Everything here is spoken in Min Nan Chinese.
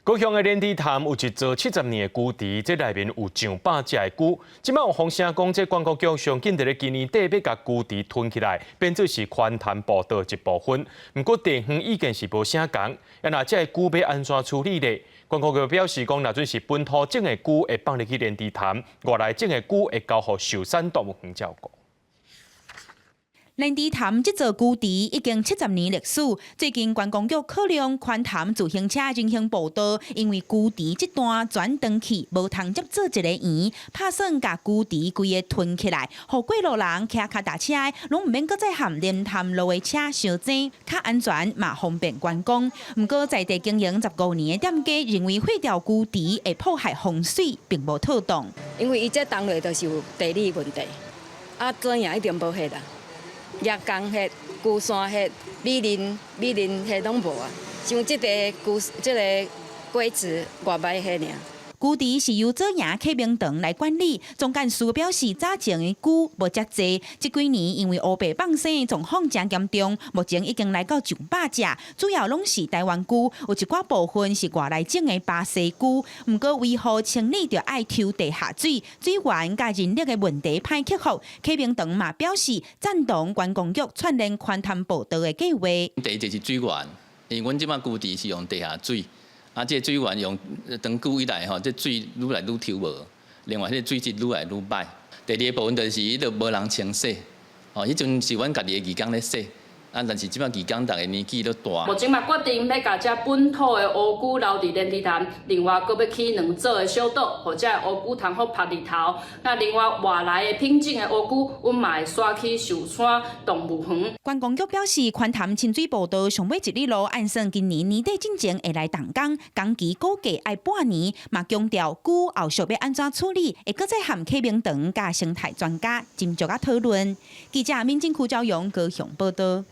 高雄的連池潭有一座70年的龜池，這內面有上百隻的龜。這擺有風聲講，這觀光局上緊佇咧今年底欲共龜池吞起來，變做是寬潭步道一部分。毋過地方意見是無啥仝，啊若這个龜欲按怎處理咧？觀光局表示講，若準是本土種的龜會放入去蓮池潭，外來種的龜會交予壽山動物園照顧。蓮池潭這座龜池已經70年歷史，最近觀光局考量寬潭自行車人行步道，因為龜池這段轉長去，無通接做一个圓，拍算共龜池規个吞起來，予過路人騎跤踏車攏毋免閣再和蓮潭路的車相爭，較安全嘛方便觀光。毋過在地經營15年的店家認為廢掉龜池會破壞風水，並無妥當。因為伊這當落就是有地理問題，啊，左營一定無彼啦。葉公彼、龜山彼、美林、美林彼攏無啊，像這個龜這个龜池偌䆀彼爾。龜池是由左營啟明堂來管理，總幹事表示早前的龜無遮濟，這幾年因為烏白放生的狀況誠嚴重，目前已經來到上百隻，主要攏是台灣龜，有一寡部分是外來種的巴西龜。毋過維護清理著愛抽地下水，水源佮人力的問題歹克服。啟明堂嘛表示贊同觀光局串聯寬潭步道的計劃。第一個是水源，因為阮這擺龜池是用地下水。啊，這個水源用長久以來吼，這水愈來愈抽無。另外，彼個水質愈來愈䆀。第二个部分就是彼个無人清洗，哦，彼陣是阮家己的義工咧洗。啊，但是這擺義工逐个年紀都大。目前嘛決定欲共這本土的烏龜留佇蓮池潭，另外閣欲起兩座的小島，予這个烏龜通好曝日頭。那另外外來的品種的烏龜，阮嘛會徙去壽山動物園。觀光局表示，寬潭親水步道上尾一里路，按算今年年底進前會來動工，工期估計愛半年。嘛強調龜後續欲按怎處理，會閣再和啟明堂佮生態專家斟酌仔討論。記者民進區昭陽高雄報道。